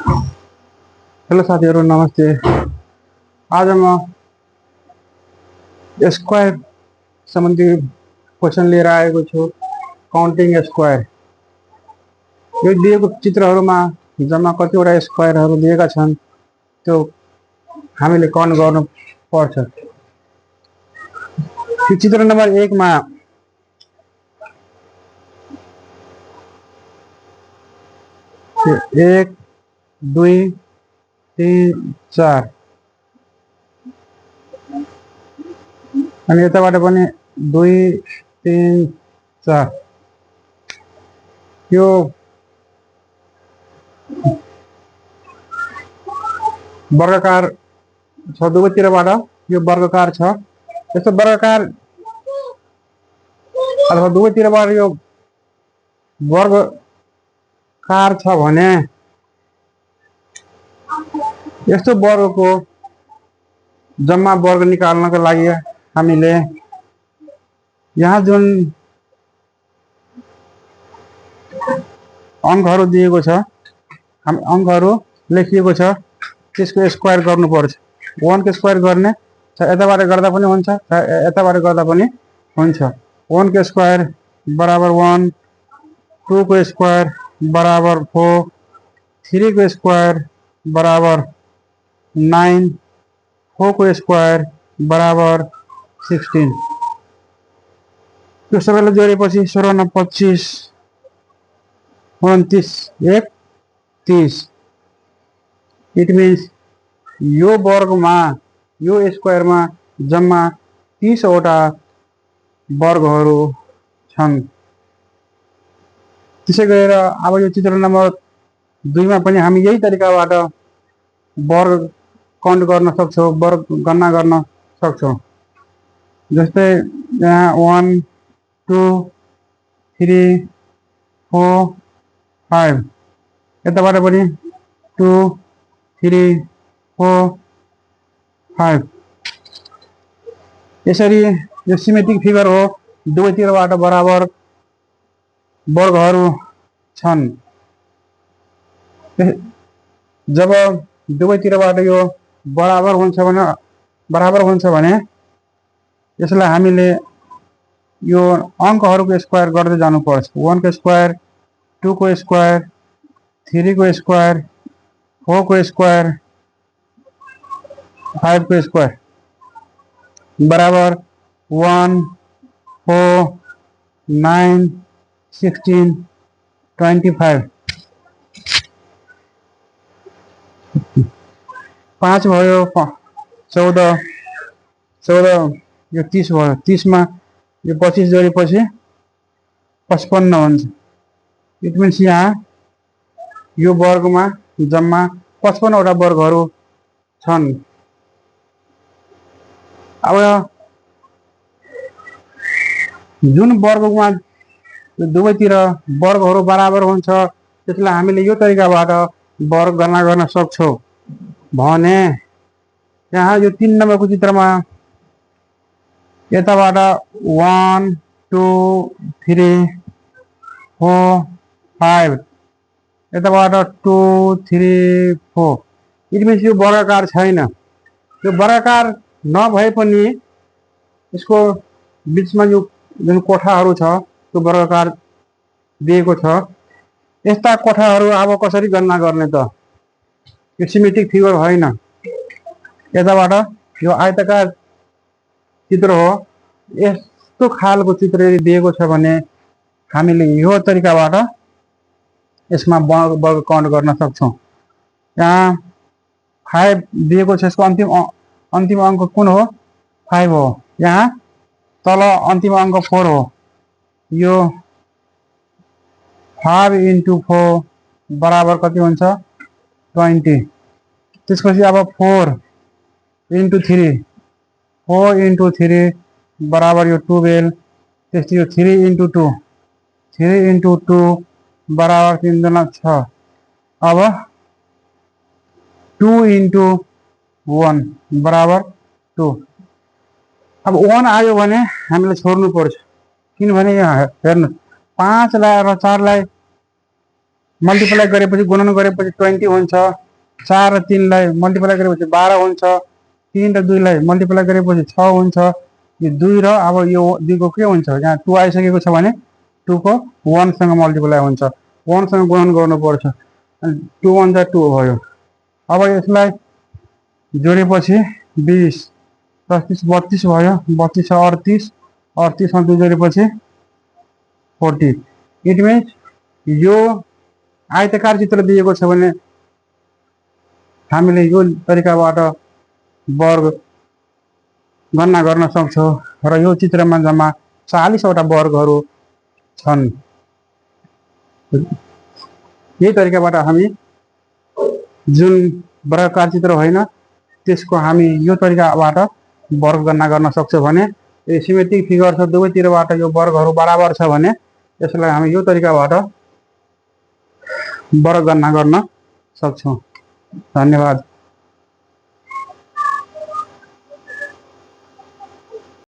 Hello साथीहरू नमस्ते। आज म स्क्वायर सम्बन्धी क्वेसन लिएर आएको छु। Counting square. यो दिएको चित्रहरूमा जम्मा कतिवटा स्क्वायरहरू दिएका छन् त्यो हामीले काउन्ट गर्नु पर्छ। यो चित्र नम्बर 1 मा 1 2 3 4 अनि यताबाट पनि 2 3 4 यो वर्गकार छ। दुवैतिरबाट यो वर्गकार छ। यस्तो वर्गकार अथवा दुवैतिरबाट यो वर्गकार छ भने यस्तो वर्गको जम्मा वर्ग निकाल्नको लागि हामीले यहाँ जुन अङ्कहरू दिएको छ, अङ्कहरू लेखिएको छ त्यसको स्क्वायर गर्नुपर्छ। 1 को स्क्वायर गर्ने यताबाट गर्दा पनि हुन्छ, यताबाट गर्दा पनि हुन्छ। 1 को स्क्वायर बराबर 1, 2 को स्क्वायर बराबर 4, 3 को स्क्वायर बराबर 9, 4 को स्क्वायर बराबर 16। यो सबैलाई जोडेपछि 16 न 25 29 1 30। इट मिन्स यो वर्गमा यो स्क्वायरमा जम्मा 30 वटा वर्गहरू छन्। त्यसै गरेर अब यो चित्र नम्बर 2 मा पनि हामी यही तरिकाबाट वर्ग काउन्ट गर्न सक्छौँ, वर्ग गणना गर्न सक्छौँ। जस्तै यहाँ 1 2 3 4 5 यताबाट पनि 2 3 4 5। यसरी यो सिमेट्रिक फिगर हो। दुवैतिरबाट बराबर वर्गहरू छन्। जब दुवैतिरबाट यो बराबर हुन्छ भने यसलाई हामीले यो अङ्कहरूको स्क्वायर गर्दै जानुपर्छ। 1 को स्क्वायर, 2 को स्क्वायर, 3 को स्क्वायर, 4 को स्क्वायर, 5 को स्क्वायर बराबर 1 4 9 16 25। 5 भयो 14 यो 30 भयो। 30 मा यो 25 जोडेपछि 55 हुन्छ। इट मिन्स यहाँ यो वर्गमा जम्मा 55 वटा वर्गहरू छन्। अब जुन वर्गमा दुवैतिर वर्गहरू बराबर हुन्छ त्यसलाई हामीले यो तरिकाबाट वर्ग गणना गर्न सक्छौँ भने यहाँ यो 3 नम्बरको चित्रमा यताबाट 1 2 3 4 5 यताबाट 2 3 4। इट मिन्स यो वर्गाकार छैन। यो वर्गाकार नभए पनि यसको बिचमा यो जुन कोठाहरू छ त्यो वर्गाकार दिएको छ। यस्ता कोठाहरू अब कसरी गणना गर्ने त? यो सिमेट्रिक फिगर होइन। यताबाट यो आयताकार चित्र हो। यस्तो खालको चित्र यदि दिएको छ भने हामीले यो तरिकाबाट यसमा वर्ग काउन्ट गर्न सक्छौँ। यहाँ 5 दिएको छ। यसको अन्तिम अङ्क कुन हो? 5 हो। यहाँ तल अन्तिम अङ्क 4 हो। यो 5 × 4 बराबर कति हुन्छ? 20। त्यसपछि अब 4 × 3 4 × 3 बराबर यो 12। त्यसपछि यो 3 × 2 3 × 2 बराबर 3 दूना 6। अब 2 × 1 बराबर 2। अब 1 आयो भने हामीले छोड्नु पर्छ, किनभने यहाँ हेर्नु 5 लाई र 4 लाई मल्टिप्लाई गरेपछि गुणन गरेपछि 20 हुन्छ। 4 र 3 लाई मल्टिप्लाई गरेपछि 12 हुन्छ। 3 र 2 लाई मल्टिप्लाई गरेपछि 6 हुन्छ। यो 2 र अब यो 2 को के हुन्छ, यहाँ 2 आइसकेको छ भने 2 को 1 सँग मल्टिप्लाई हुन्छ, 1 सँग गुणन गर्नुपर्छ। 2 1 जा 2 भयो। अब यसलाई जोडेपछि 20 35 32 भयो। 32 38, 38 मा 2 जोडेपछि 40। इट मिन्स यो आयताकार चित्र दिएको छ भने हामीले यो तरिकाबाट वर्ग गणना गर्न सक्छौँ र यो चित्रमा जम्मा 40 वटा वर्गहरू छन्। यही तरिकाबाट हामी जुन वर्गाकार चित्र होइन त्यसको हामी यो तरिकाबाट वर्ग गणना गर्न सक्छौँ भने सिमेट्रिक फिगर छ, दुवैतिरबाट यो वर्गहरू बराबर छ भने यसलाई हामी यो तरिकाबाट वर्ग गणना गर्न सक्छौँ। धन्यवाद।